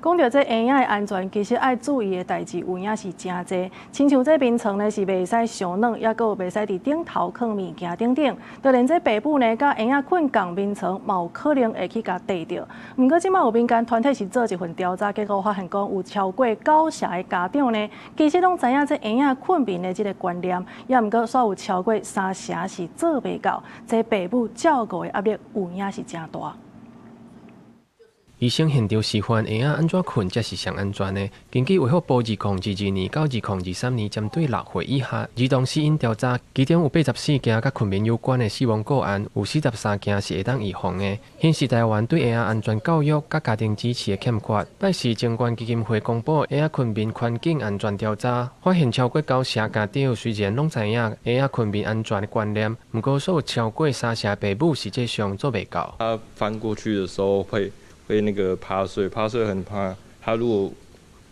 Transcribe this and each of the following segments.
講著這嬰仔的安全，其實愛注意的代誌有影是誠濟。親像這眠床呢是袂使傷軟，抑閣袂使佇頂頭囥物件等等。就連這爸母呢，佮嬰仔睏仝眠床，嘛有可能會去共硩著。毋過這馬有民間團體是做一份調查，結果發現講有超過九成的家長呢，其實攏知影這嬰仔睏眠的這个觀念，抑毋過煞有超過三成是做袂到。這爸母照顧的壓力有影是誠大。醫生現場示範嬰仔按怎睏才是上安全的。根據衛福部2022年到2023年針對6歲以下兒童死因調查，其中有84件佮睏眠有關的死亡個案，有43件是會當預防的，顯示台灣對嬰仔安全教育佮家庭支持的欠缺。拜四貞觀基金會公布嬰仔睏眠環境安全調查，發現超過九成家長雖然攏知影嬰仔睏眠安全的觀念，毋過煞有超過三成爸母實際上做袂到。他翻過去的時候會那個趴睡，趴睡很怕。他如果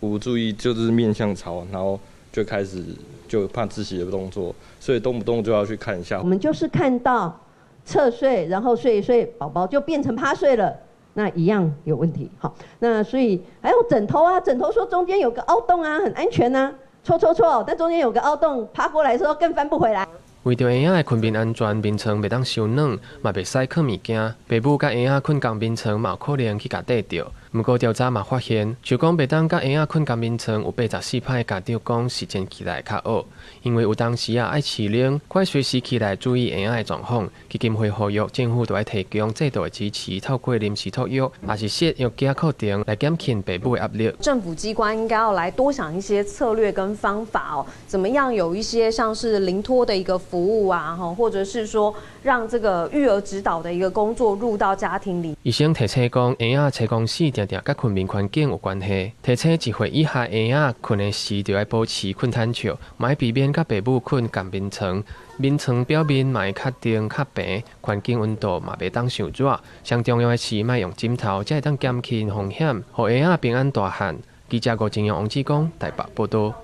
不注意，就是面向朝，然後就開始就怕窒息的動作，所以動不動就要去看一下。我們就是看到側睡，然後睡一睡，寶寶就變成趴睡了，那一樣有問題。好，那所以還有枕頭啊，枕頭說中間有個凹洞啊，很安全啊，錯錯錯，但中間有個凹洞，趴過來的時候更翻不回來。為著嬰仔的睏眠安全，眠床袂當傷軟，嘛袂使囥物件。爸母佮嬰仔睏仝眠床，嘛有可能去共硩著。毋過調查嘛發現，就講袂當佮嬰仔睏仝眠床，有84%的家長講實踐起來較惡，因為有當時啊愛飼奶，愛隨時起來注意嬰仔的狀況。基金會呼籲政府著愛提供制度的支持，透過臨時托育，抑是設育兒課程來減輕爸母的壓力。政府機關應該要來多想一些策略跟方法哦，怎麼樣有一些像是臨托的一個服務啊，或者是說讓這個育兒指導的一個工作入到家庭裡。醫生提醒講，嬰仔吹公死定定佮睏眠環境有關係。提醒1歲以下嬰仔睏的時，就愛保持睏坦笑，嘛愛避免佮爸母睏仝眠床。眠床表面嘛愛較定較平，環境溫度嘛袂當傷熱。上重要的是，莫用枕頭，才會當減輕風險，予嬰仔平安大漢。記者吳正陽、王志剛台北報導。